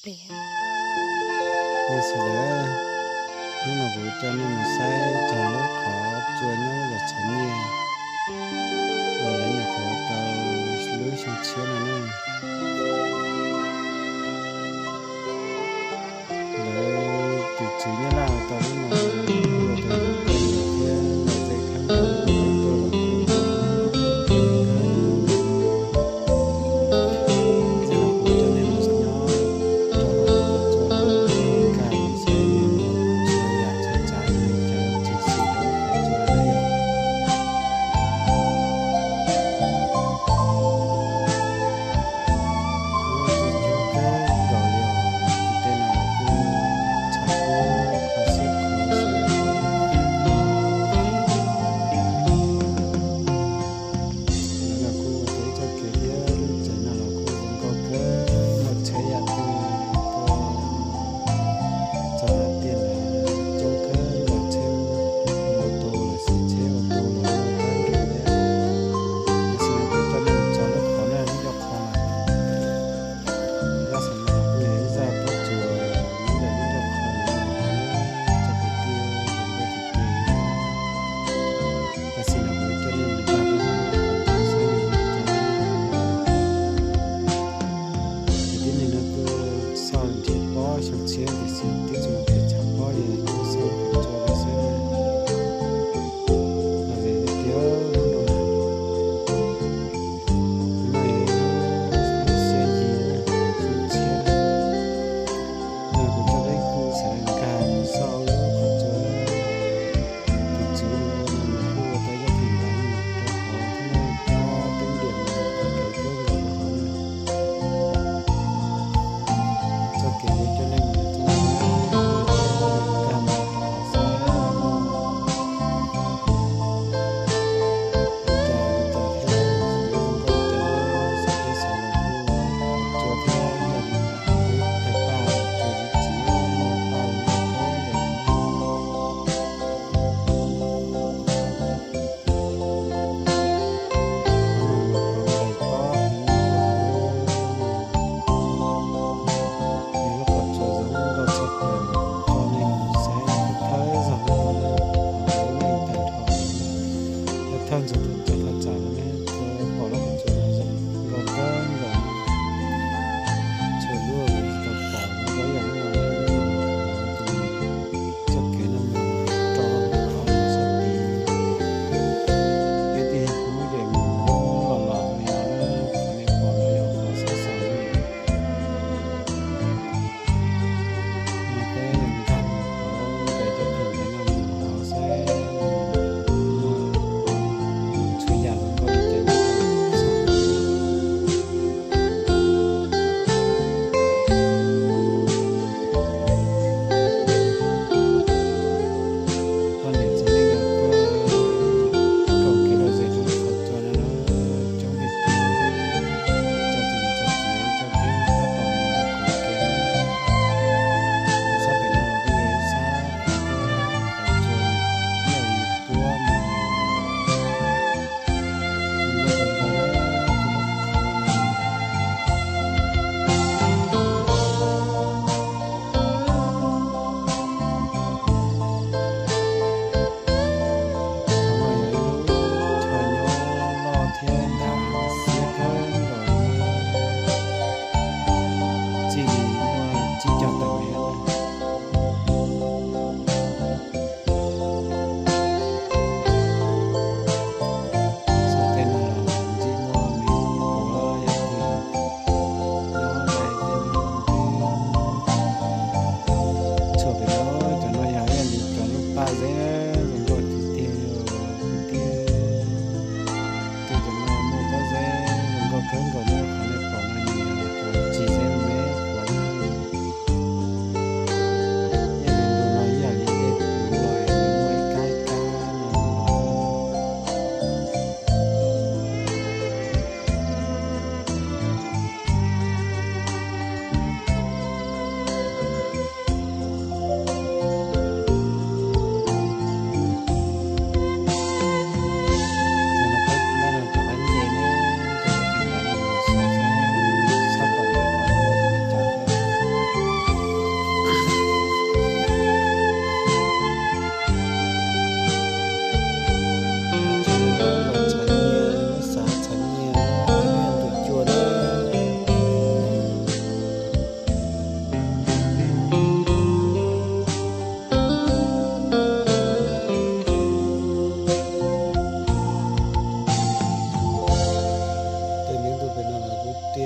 Li sawv daws, hnub no kuv coj nej mus saib txog lub qhov tsua nyob lub zos Tshav Nyiaj uas lawv nyuam qhuav tau lub xyoo tshiab no na. Lawv tus tswv Nyab Laj tau lub no ua rau yus koj nyiam thiab los txais khaub ncaws tuaj los kuj zoo kawg. Hnub no kuv coj nej mus nyob rau hauv qhov tsua, nkag mus saib nws muaj txhua yam txhua tsav zoo li cas, tshwm sim rau lub qhov tsua na yom. Ua txhua tsav kawg nkaus li os, tim tej no los kuj tshav kub kho siab khuav.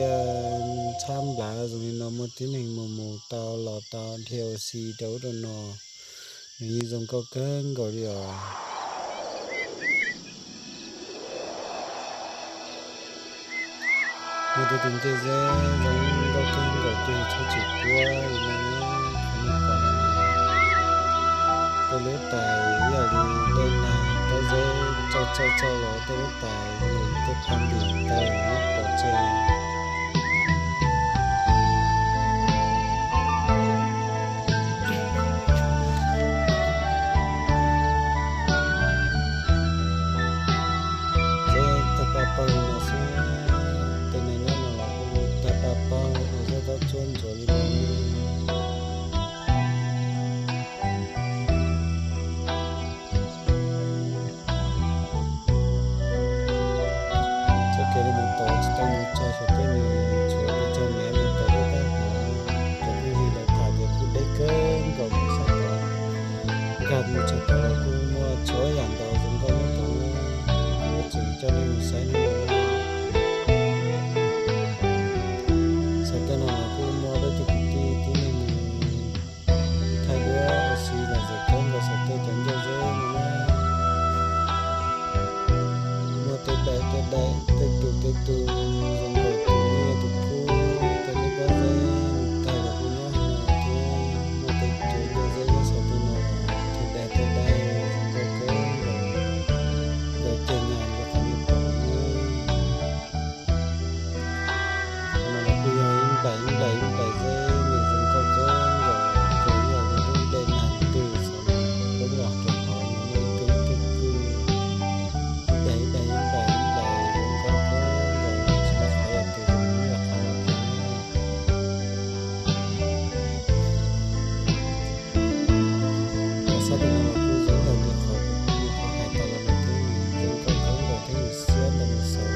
Txhab nplav zoo li no muaj tib neeg mus mus tau los tau dhia ua si rau ub rau no, nws yeej zoo nkauj kawg nkaus li os. Muaj tej tus ncej zeb zoo nkauj kawg nkaus ces txhob tsis puab li no, qhov nej pom no. Tej lub tais ib yam li dej nag, tej zeb txauj txauj txauj los tej lub tais tej phab ntim taws muab pov tseg. Zeb tawg paj paug li no xwb, tej neeg nyob no los kuj tawg paj paug, zeb txhob tsuab ntsuav li no. Txoj kev los mus tod tsis tau mus txog saum tej nws tshuav pes tsawg mev mus tod thiab tab sis cov phooj ywg lawv tham tias kuj deb kawg nkaus mus saum tod. Nkag mus txog tod los kuj muaj txhua yam ntau zoo nkauj nyob tod na, kuv tseem coj nej mus saib hnub no na. Saum tej no los kuj muaj peb tug kwv tij tib neeg mus thaij duab ua si los zem kawg nkaus saum tej cov ncej zeb no na. Muaj tej daim tej daim tej tus tej tus zoo nkaus tus nyiaj tus kub, tej lub pob zeb mus tag los kuj nyob no thiab. Muaj tej cov ncej zeb nyob saum tej no los tej daim tej daim zoo nkauj kawg nkaus, nkawd ceg nyam li qhov nej pom no. Qhov no los kuj yog ib nplaim ib nplaim ib nplaim zeb nws zoo nkauj kawg nkaus, ces ib yam li lub dej nag ntws xwb, poob los rau hauv no muaj ib tug ib tug kwj, ib daim ib daim ib nplaim ib nplaim zoo nkauj kawg nkaus, tsis muaj qhov yam twg zoo ib yam qhov no kiag. Cov sab tim no los kuj zoo ib yam li qhov kuv nyuam qhuav hais tau los mus thiab, nws zoo nkauj kawg nkaus thiab nws siab ntau mus xauv.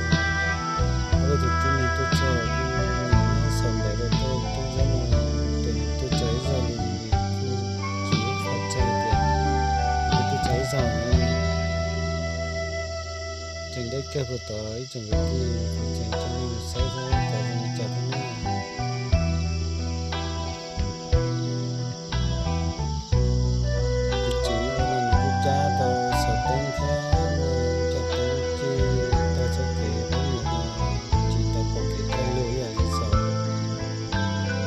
Ob peb tug tib neeg tuaj txog kuj nyiam xauv ntawv rau tej tub zeb no, ces nws tuaj txog ib zaug li nws kuj tsis qhov txog tias nws tuaj txog ib zaug no. Tseem deb kawg puag tod ib tsoom kwv tij, kuv tseem coj nej mus saib saib tod zoo li cas thiab na. Tus tswv no nws kuj cab tau xov tooj thiab muaj caj teeb ci tau txoj kev pab nyuam no, tsis tau pom kev kaj lug ib yam li xaus,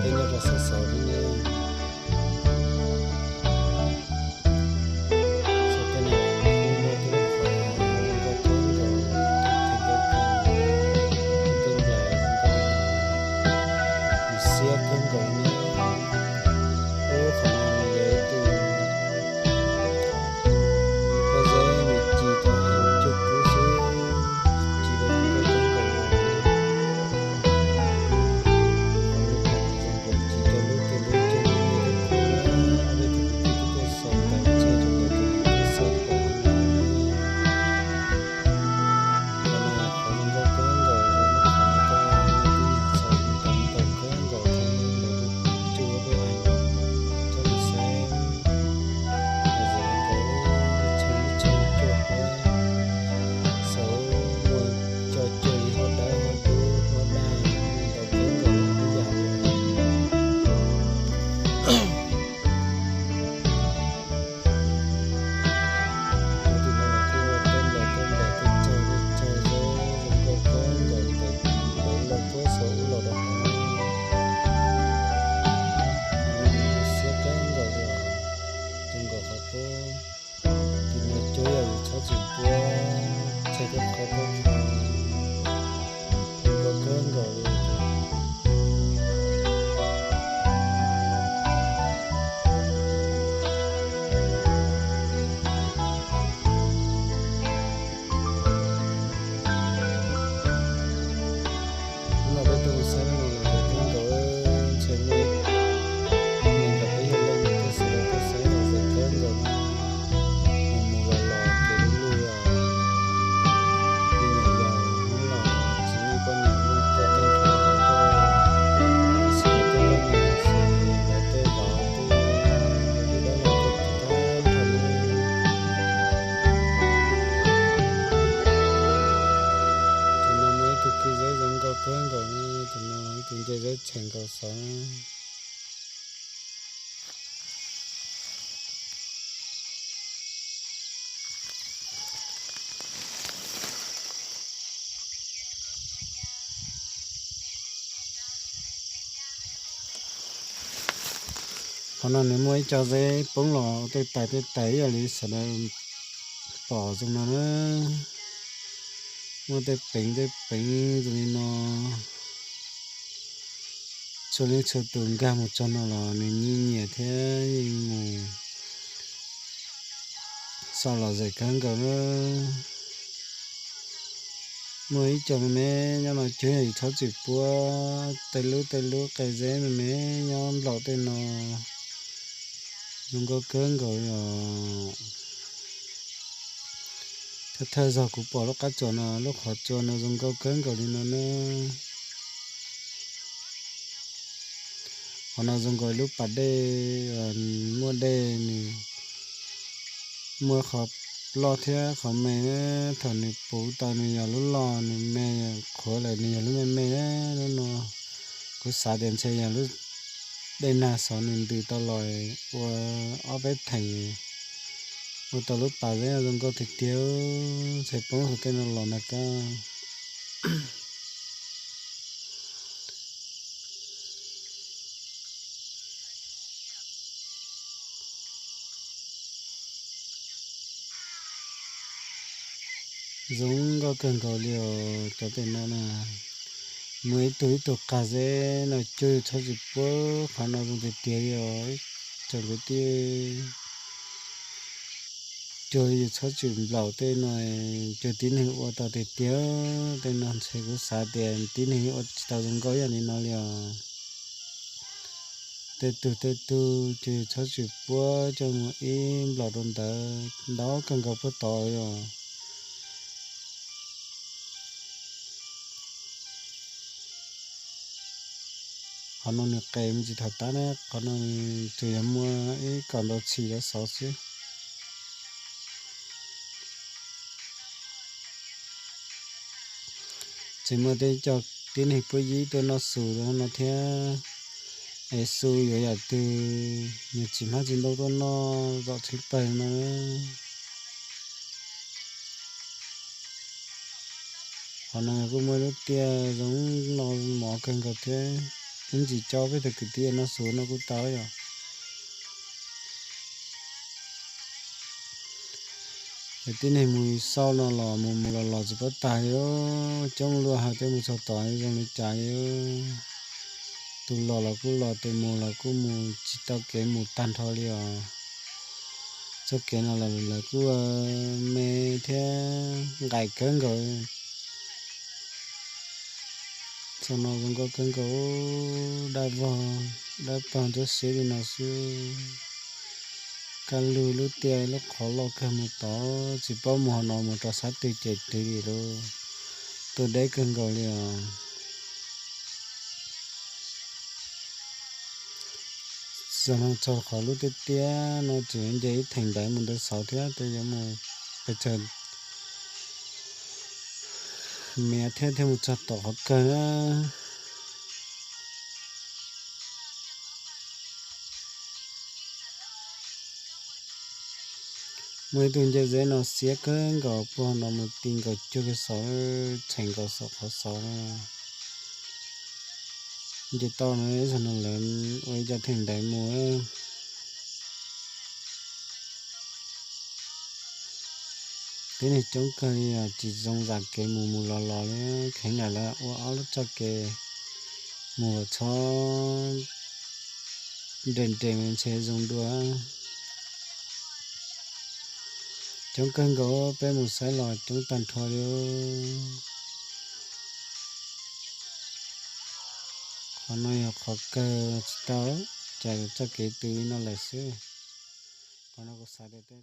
peb nyob rau sab xaus thiab ne. Saum tej no kuj muaj tej lub qhov zoo nkauj kawg nkaus, tej theem tej theem, tej nplaim zoo nkauj li no. Tus nce zeb txheem nkaus xov. Qhov no nws muaj ib co zeb poob los tej tais tej tais ib yam li sawv daws pom zoo no na. Muaj tej peev tej peev zoo li no. Txhua leej txhua tus nkag mus txog no los nws nyiam nyiam thiab yeej mus xauj lom zem kawg nkaus na. Muaj ib co me me nyob no cuag yus txhob txwm puab, tej lub tej lub qe zeb me me nyob nplaum tej no zoo nkauj kawg nkaus os. Thawj thawj zaug kuv pom lub qab tsuas no, lub qhov tsua no zoo nkauj kawg nkaus li no na. Qhov no zoo nkaus lub pas dej, muaj dej nws muaj qhov loj thiab qhov me. Thaum nws puv tau nws yog lub loj, nws me qhuav lawm nws yog lub me me. Lub no kuv xav tias ntshe yog lub dej nag xov nws ntws tau los ua ob peb theem, ua tau lub pas zeb zoo nkauj tiag tiag. Ntshe poob hauv tej no los ntag koj. Zoo nkauj kawg nkaus li os cov tej no na. Muaj ib tug ib tug qab zeb no cuag yus txhob txwm puab, qhov no zoo tiag tiag li os. Tsoom kwv tij, cuag yus txhob txwm nplaum tej no, cuag tib neeg ua tau tiag tiag. Tej no ntshe kuv xav tias tib neeg ua tsis tau zoo nkauj ib yam li no li os. Tej tug tej tug cuag yus txhob txwm puab coj mus ib nplaum rau ntawd ntau kawg nkaus puag tod os. Qhov no nws qes me ntsis thaum tab na, qhov no nws tsuas yog muaj ib kaum ntau txhis rau saud xwb. Tseem muaj tej co tib neeg puab yib tuaj noj xus no thiab, es xu yuav yam twg nws tsis hmab tsis ntoo tuaj noj zaum tsheb pawg no. Qhov no kuj muaj lub tiaj zoo no mov kawg nkaus thiab, ib ntsis coj peb tug kwv tij noj xus no kuj tau yom. Ces tib neeg mus xauj no los mus mus los los tsis paub tag li, coob luaj hais tias mus txog tod zoo li cas li. Tus los los kuj los, tus mus los kuj mus, tsis tau kev mus tag nrho li os. Txoj kev no los lawv kuj me thiab nqaim kawg nkaus. Txoj no zoo nkauj kawg nkaus, dab vog dab pog ntsuab siab li no xwb. Kaj lug lub tiaj lub qhov loj kawg mus tod, tsis paub mus hauv no mus rau sab twg ces twg li lawm. Tuaj deb kawg nkaus li os. Zaum no txog qhov lub tiaj tiaj no tseem nce ib theem ntaiv mus ntawd xauv thiab, ces yuav mus pes tsawg miav thiab thiaj mus txog tom qhov kawg na. Muaj ib tug ncej zeb no xiab kawg nkaus, puag no mus ti nkaus cuag kiag saud, txheem nkaus saum qhov xauv. Nce toj no ib zaug no lawv ua ib co theem ntaiv mus. Tib neeg coob kawg li os, tsis zoo zam kev mus mus los los li. Kheev lam lawv ua ob lub txoj kev mus txhob nres nres ntshe zoo dua. Coob kawg nkaus, peb mus saib los coob tag nrho li. Qhov no yog qhov kawg tsis tau, cas txoj kev tws li no lawm xwb. Qhov no kuv xav tias tej